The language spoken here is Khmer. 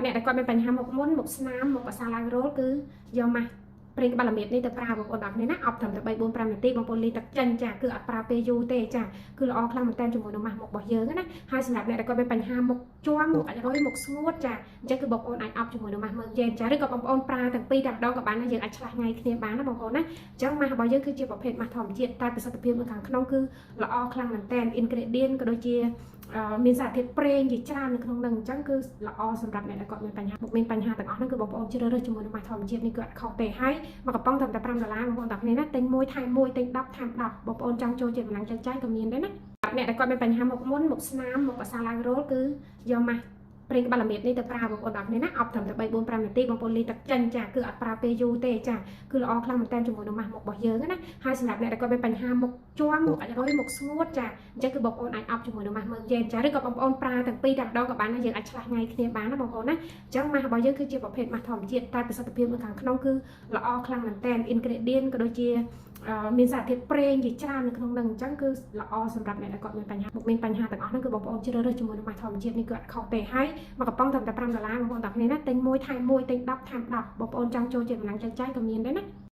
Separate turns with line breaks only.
អ្នកដែលគាត់មានបញ្ហាមុខមុនមុខស្នាមមុខអសាឡើងរោលគឺយកម៉ាស់ប្រេងក្បាលល្មៀតនេះទៅប្រើបងប្អូនទាំងគ្នាណាអប់ត្រឹមតែ3 4 5នាទីបងប្អូនលីទឹកចេញចាគឺអត់ប្រើពេលយូរទេចាគឺល្អខ្លាំងមែនតើជាមួយនឹងម៉ាស់មុខរបស់យើងណាហើយសម្រាប់អ្នកដែលគាត់មានបញ្ហាមុខជាំមុខអាចរុយមុខស្ងួតចាអញ្ចឹងគឺបងប្អូនអាចអប់ជាមួយនឹងម៉ាស់មើមយេនចាឬក៏បងប្អូនប្រើទាំងពីរតែម្ដងក៏បានដែរយើងអាចឆ្លាស់ថ្ងៃគ្នាបានណាបងប្អូនណាអញ្ចឹងម៉ាស់របស់យើងគឺជាប្រភេទម៉ាស់ធម្មជាតិតែប្រសិទ្ធភាពនៅខាងក្នុងគឺល្អខ្លាំងមែនតើ ingredient ក៏ដូចជាមានសារធាតុប្រេងជាច្រើននៅក្នុងនឹងអញ្ចឹងគឺល្អសម្រាប់អ្នកដែលគាត់មានបញ្ហាមុខមានបញ្ហាទាំងអស់ហ្នឹងគឺបងប្អូនជ្រើសរើសជាមួយនឹងម៉ាស់ធម្មជាតិនេះគឺអត់ខុសទេហើយមកកំប៉ុងត្រឹមតែ5ដុល្លារបងប្អូនទាំងគ្នាណាទិញ1ថែម1ទិញ10ថែម10បងប្អូនចង់ចូលជាកម្លាំងចិត្តចៃក៏មានដែរណាអ្នកដែលគាត់មានបញ្ហាមុខមុនមុខស្នាមមុខអសាឡើងរោលគឺយកម៉ាស់ប្រេងក្បាលល្មៀតនេះទៅប្រើបងប្អូនទាំងគ្នាណាអប់ត្រឹមតែ3 4 5នាទីបងប្អូនលីទឹកចេញចាគឺអត់ប្រើពេលយូរទេចាគឺល្អខ្លាំងមែនតើជាមួយនឹងម៉ាស់មុខរបស់យើងណាហើយសម្រាប់អ្នកដែលគាត់មានបញ្ហាមុខជាំមុខអាចរុយមុខស្ងួតចាអញ្ចឹងគឺបងប្អូនអាចអប់ជាមួយនឹងម៉ាស់មើមយេនចាឬក៏បងប្អូនប្រើទាំងពីរតែម្ដងក៏បានដែរយើងអាចឆ្លាស់ថ្ងៃគ្នាបានណាបងប្អូនណាអញ្ចឹងម៉ាស់របស់យើងគឺជាប្រភេទម៉ាស់ធម្មជាតិតែប្រសិទ្ធភាពនៅខាងក្នុងគឺល្អខ្លាំងមែនតើ ingredient ក៏ដូចជាមានសារធាតុប្រេងជាច្រើននៅក្នុងនឹងអញ្ចឹងគឺល្អសម្រាប់អ្នកដែលគាត់មានបញ្ហាមុខមានបញ្ហាទាំងអស់ហ្នឹងគឺបងប្អូនជ្រើសរើសជាមួយនឹងម៉ាស់ធម្មជាតិនេះគឺអត់ខុសទេហើយមកកំប៉ុងត្រឹមតែ5ដុល្លារបងប្អូនទាំងគ្នាណាទិញ1ថែម1ទិញ10ថែម10បងប្អូនចង់ចូលជាកម្លាំងចិត្តចៃក៏មានដែរណា។